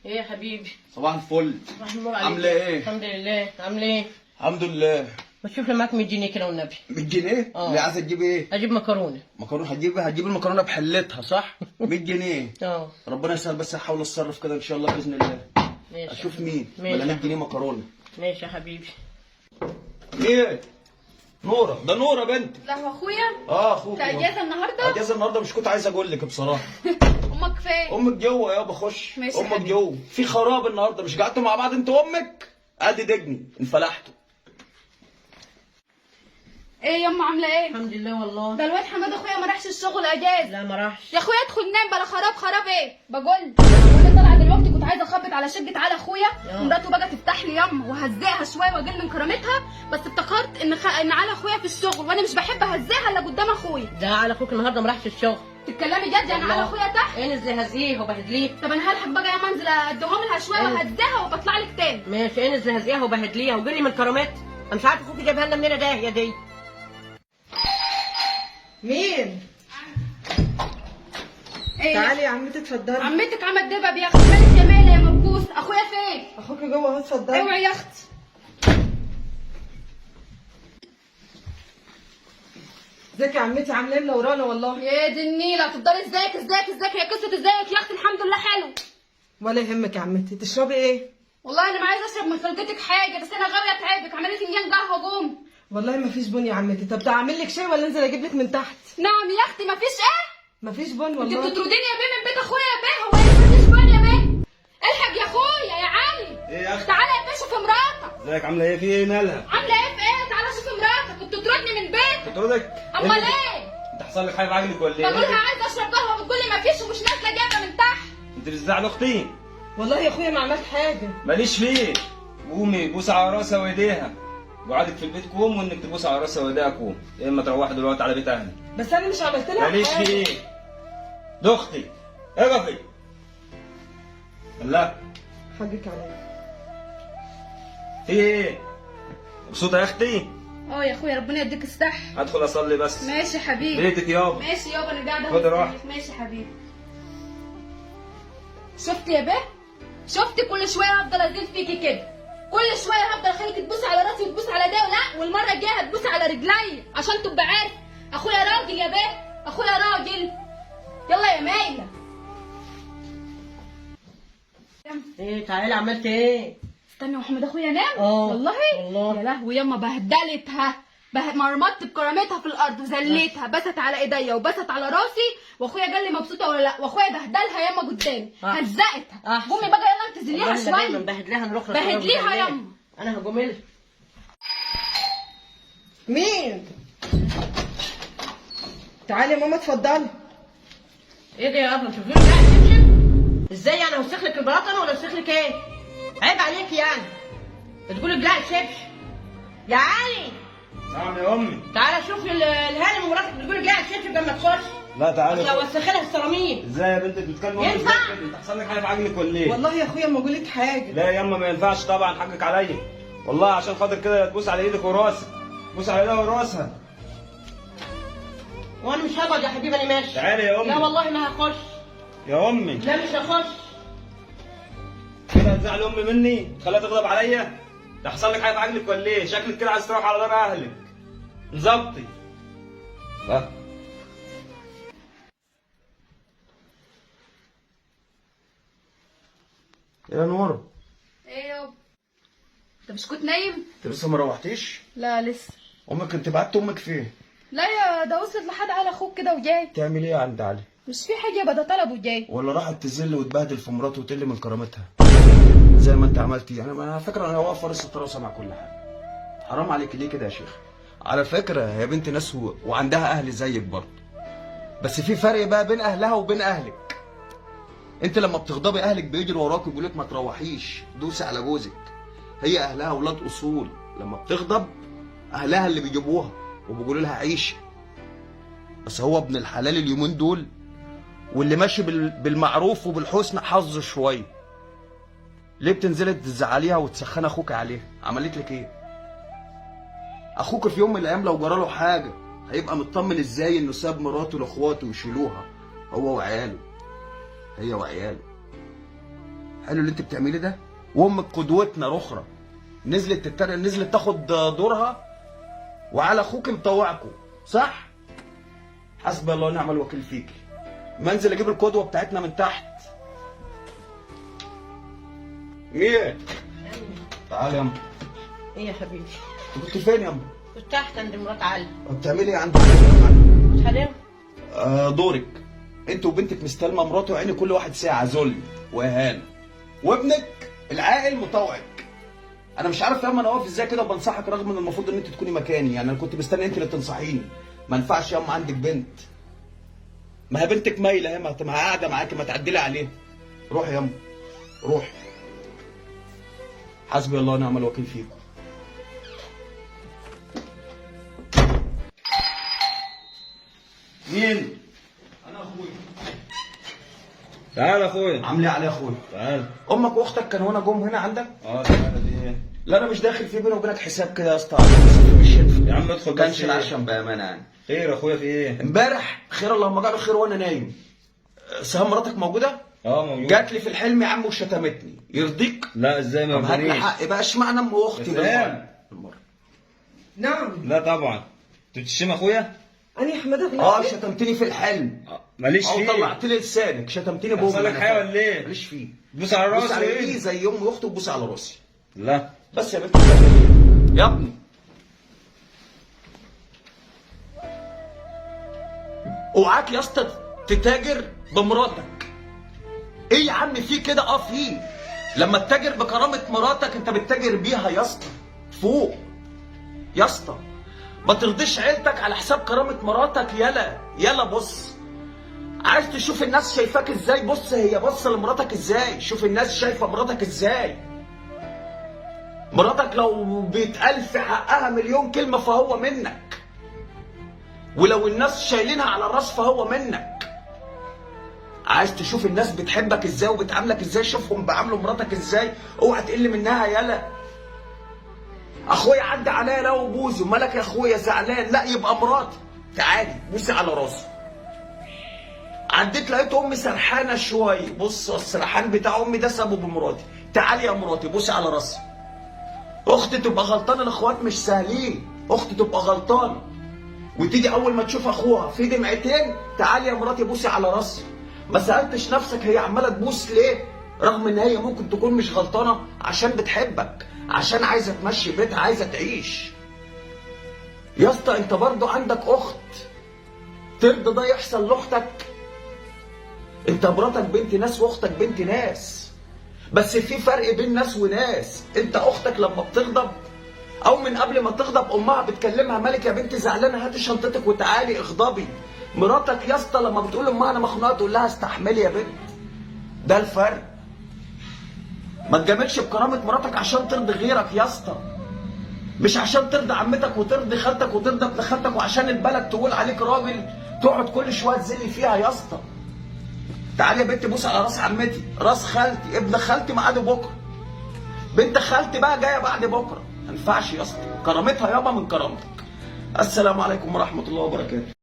ايه يا حبيبي؟ صباح الفل. صباح النور عليك. عامله ايه؟ الحمد لله. عامل ايه؟ الحمد لله. ما تشوف لي معاك 100 جنيه كده والنبي. 100 جنيه؟ اه. ليه عايزه تجيبي ايه؟ اجيب مكرونه. مكرونه؟ هتجيب المكرونه بحلتها صح؟ 100 جنيه. اه ربنا يسهل، بس هحاول اتصرف كده ان شاء الله باذن الله. ماشي. اشوف مين؟ ماشي. ولا 100 جنيه مكرونه. ماشي يا حبيبي. ايه؟ نوره، ده نوره بنتي. لا هو اخويا. اه اخوك. انت اجازه النهارده؟ اجازه النهارده، مش كنت عايز اقول لك بصراحة. امك فين؟ امك جوه يابا، خش. ماشي يا امك حبيبي. جوه في خراب النهارده، مش قعدتوا مع بعض انت وامك؟ ادي دجني انفلحتوا. ايه يما عامله ايه؟ الحمد لله والله. ده الواد حماد اخويا ما راحش الشغل اجازه. لا ما راحش. يا اخويا ادخل نام بلا خراب. خراب ايه؟ بقول وانا طالعه دلوقتي كنت عايزه اخبط على شقه على اخويا، ومراته بقى تفتح لي يما وهزقها شوية واجل من كرامتها، بس افتكرت ان على اخويا في الشغل وانا مش بحب اهزقها الا قدام اخويا. ده على اخوك النهارده ما راحش الشغل. تتكلمي جد يعني على اخويا تحت؟ انزل هزيه وبهدليه. طب انا هلحق بقى ياما انزل اديهم لها شوية وهزقها وبطلع لك تاني. ماشي انزل هزيها وبهدليها وجلي من كرامتها. انا مش عارف اخوك جايبها لنا منين ده يا دي. مين؟ ايه تعالي يا عمتي اتفضلي. عمتك عملت دبب يا اختي. مالك يا مالة يا موكوس؟ اخويا فين؟ اخوك جوه اهو، اتفضلي. اوعي يا اختي. ازيك يا عمتي، عامله ايه؟ منورانا والله. يا دي النيله، تفضلي. ازيك ازيك ازيك، هي قصة ازيك يا اختي. الحمد لله حلو. ولا يهمك يا عمتي، تشربي ايه؟ والله انا ما عايزه اشرب من خلقتك حاجة، بس انا غاويه اتعبك. عملي فنجان قهوة قوم. والله ما فيش بن يا عمتي. طب تعمل لك شاي ولا انزل اجيب لك من تحت؟ نعم يا اختي ما فيش ايه؟ ما فيش بن انت والله. بتطرديني يا بيه من بيت اخويا يا بيه. هو ايه ما فيش بن يا بيه؟ الحق يا اخويا يا علي. ايه يا اختي؟ تعالى يا بيه شوف مراتك. ازيك عامله ايه؟ في ايه مالها؟ عامله ايه في ايه؟ تعالى شوف مراتك وبتطردني من بيتك. بتطردك؟ امال ايه؟ انت حصل لك حاجة في عجلك ولا ايه؟ بقولها عايزه اشرب قهوة بتقول لي ما فيش ومش نازله جايبه من تحت. انت بتزعل اختي؟ والله يا اخويا ما عملت حاجة. ماليش فيه. قومي بوس على راسها وايديها. وقعدك في البيت كوم وانك تبوس على راسها وايديها كوم، يا اما تروحي دلوقتي على بيت اهلك. بس انا مش عملت لها ماليش حاجة. فيه. ده اختي. اقفي. لا حقك عليا. في ايه؟ مبسوطة يا اختي؟ اه يا اخويا ربنا يديك الصحة. هدخل اصلي بس. ماشي يا حبيبي. بيتك يابا. ماشي يابا انا قاعدة خدي راحتك. ماشي يا حبيبي. شفت يا بيه؟ شفت كل شوية هفضل ازيد فيكي كده، كل شوية هفضل اخليك تبوس على راسي وتبوس على ده، لا والمرة الجاية هتبوس على رجلي عشان تبقى عارف اخويا راجل يا بيه، اخويا راجل. يلا يا مايلة. ايه تعالي عملت ايه؟ استنى يا محمد اخويا نام. اه. والله والله. يا لهوي ياما بهدلتها، مرمطت بكرامتها في الارض وزليتها، بست على ايديا وبست على راسي، واخويا قال لي مبسوطة ولا لا، واخويا بهدلها ياما قدامي، هزقتها. أحسن. قومي بقى يلا انت زليها والله دايما شوية. بهدليها نروح بهدليها ياما. انا هجملها. مين؟ تعالي يا ماما اتفضلي. ايه ده يا ابني؟ شوفي لا شبشب ازاي يعني؟ اوسخ لك البلاط انا ولا اوسخ لك ايه؟ عيب عليك يعني تقولي لا شبشب. يا علي. نعم يا امي. تعالى شوف الهانم ومراتك بتقول لا شبشب لما تخش. لا تعالي. لو وسخ لها السيراميك. ازاي يا بنتك بتكلم امك ينفع؟ ازاي كده؟ انت حصل لك حاجة في عجلك ولا ايه؟ والله يا اخويا ما قلت حاجة. لا ياما ما ينفعش طبعا، حقك عليا والله. عشان خاطر كده تبوس على ايدك وراسك، بوس على ايدها وراسها. وانا مش هقعد يا حبيبي، انا ماشي. تعالي يا امي. لا والله ما هخش. يا امي. لا مش هخش. كده هتزعل امي مني؟ تخليها تغضب عليا؟ ده حصل لك حاجة في عجلك ولا ايه؟ شكلك كده عايز تروح على دار اهلك. نظبطي. لا يا نور. ايه يابا؟ انت مش كنت نايم؟ انت لسه ما روحتيش؟ لا لسه. امك انت بعت امك فين؟ لا يا ده وصلت لحد على اخوك كده وجاي. تعمل ايه عند علي؟ مش في حاجة يابا، ده طلب وجاي. ولا راحت تذل وتبهدل في مراته وتقل من كرامتها زي ما انت عملتي؟ انا على فكرة انا واقف راسي راسه مع كل حاجة. حرام عليك ليه كده يا شيخ؟ على فكرة هي بنت ناس وعندها اهل زيك برضه، بس في فرق بقى بين اهلها وبين اهلك. انت لما بتغضبي اهلك بيجروا وراك ويقولوا لك ما تروحيش، دوسي على جوزك. هي اهلها اولاد اصول، لما بتغضب اهلها اللي بيجيبوها وبيقولوا لها عيشي. بس هو ابن الحلال اليومين دول، واللي ماشي بالمعروف وبالحسن حظه شوية. ليه بتنزلي تزعليها وتسخني اخوك عليها؟ عملت لك ايه؟ اخوك في يوم من الايام لو جراله حاجة هيبقى مطمن ازاي انه ساب مراته لاخواته يشيلوها هو وعياله، هي وعياله. حلو اللي انت بتعمليه ده. وامك قدوتنا رخرة نزلت تتريق، نزلت تاخد دورها، وعلى اخوك مطوعكم، صح؟ حسبي الله ونعم الوكيل فيك. ما انزل اجيب القدوة بتاعتنا من تحت. ايه؟ تعالى يا ايه يا حبيبي؟ انت كنت فين يا كنت تحت عند مرات علي. بتعملي ايه عند كنت حلاوة. دورك انت وبنتك مستلمه مراته عيني كل واحد ساعة ذل واهانه، وابنك العاقل مطوعك. انا مش عارف يا اما انا واقف ازاي كده وبنصحك، رغم ان المفروض ان انت تكوني مكاني. يعني انا كنت مستني انت اللي تنصحيني. ما ينفعش يا اما عندك بنت، ما هي بنتك مايلة اهي، ما هي قاعدة معاكي، ما تعدلي عليها. روحي يا اما روحي. حسبي الله ونعم الوكيل فيكم. مين؟ انا اخويا. تعال يا اخويا. عامل ايه علي يا اخويا؟ تعال. امك واختك كانوا هنا، جم هنا عندك؟ تعالى دي ايه؟ لا انا مش داخل في بيني وبينك حساب كده يا اسطى. مش يا عم ادخل بس. كانش العشم بامانه يعني. خير يا اخويا في ايه؟ امبارح خير اللهم اجعله خير وانا نايم. سهام مراتك موجودة؟ موجود. جات لي في الحلم يا عم وشتمتني. يرضيك؟ لا ازاي ما طب هات لي يرضينيش؟ حقي بقى، اشمعنى ام واختي سهام. بالمرة؟ نعم. لا طبعا. انت بتشتم اخويا؟ انا حمادة شتمتني في الحلم. ماليش او فيه. طلعت لي لسانك، شتمتني بامي. حصل لك أنا حاجة فاهم. ولا ايه؟ ماليش فيه. بوس على بوس راسي على ايدي ايه؟ زي امي واختي وبوس على راسي. لا بس يا بنت يا ابني. اوعاك يا اسطى تتاجر بمراتك. ايه يا عم في كده؟ في لما تتاجر بكرامة مراتك انت بتتاجر بيها يا اسطى. فوق يا اسطى، ما ترضيش عيلتك على حساب كرامة مراتك. يلا يلا بص، عايز تشوف الناس شايفاك ازاي؟ بص هي بص لمراتك ازاي، شوف الناس شايفه مراتك ازاي. مراتك لو بيتقال في حقها مليون كلمة فهو منك، ولو الناس شايلينها على الراس فهو منك. عايز تشوف الناس بتحبك ازاي وبتعاملك ازاي؟ شوفهم بيعاملوا مراتك ازاي، اوعى تقل منها. يلا اخويا عدى عليا لو بوزه، مالك يا اخويا زعلان؟ لا يبقى مراتي، تعالي بوسي على راسه. عديت لقيت امي سرحانه شوية، بص السرحان بتاع امي ده سابه بمراتي، تعالي يا مراتي بوسي على راسي. اختي تبقى غلطانة، الاخوات مش سهلين، اختي تبقى غلطانة وتيجي اول ما تشوف اخوها في دمعتين، تعالي يا مراتي بوسي على راسي. ما سالتش نفسك هي عماله تبوس ليه؟ رغم ان هي ممكن تكون مش غلطانة، عشان بتحبك، عشان عايزه تمشي بيتها، عايزه تعيش. يا اسطى انت برضو عندك اخت، ترضى ده يحصل لاختك؟ انت مراتك بنت ناس واختك بنت ناس، بس في فرق بين ناس وناس. انت اختك لما بتغضب او من قبل ما تغضب امها بتكلمها، مالك يا بنتي زعلانة؟ هاتي شنطتك وتعالي اغضبي. مراتك يا اسطى لما بتقول لامها انا مخنوقه تقول لها استحملي يا بنت. ده الفرق. ما تجاملش بكرامة مراتك عشان ترضي غيرك يا اسطى، مش عشان ترضي عمتك وترضي خالتك وترضي ابن خالتك وعشان البلد تقول عليك راجل تقعد كل شوية تزلي فيها يا اسطى. تعالي يا بنتي بوس على راس عمتي، راس خالتي، ابن خالتي ميعاده بكره، بنت خالتي بقى جاية بعد بكره. ما ينفعش يا اسطى، كرامتها يابا من كرامتك. السلام عليكم ورحمة الله وبركاته.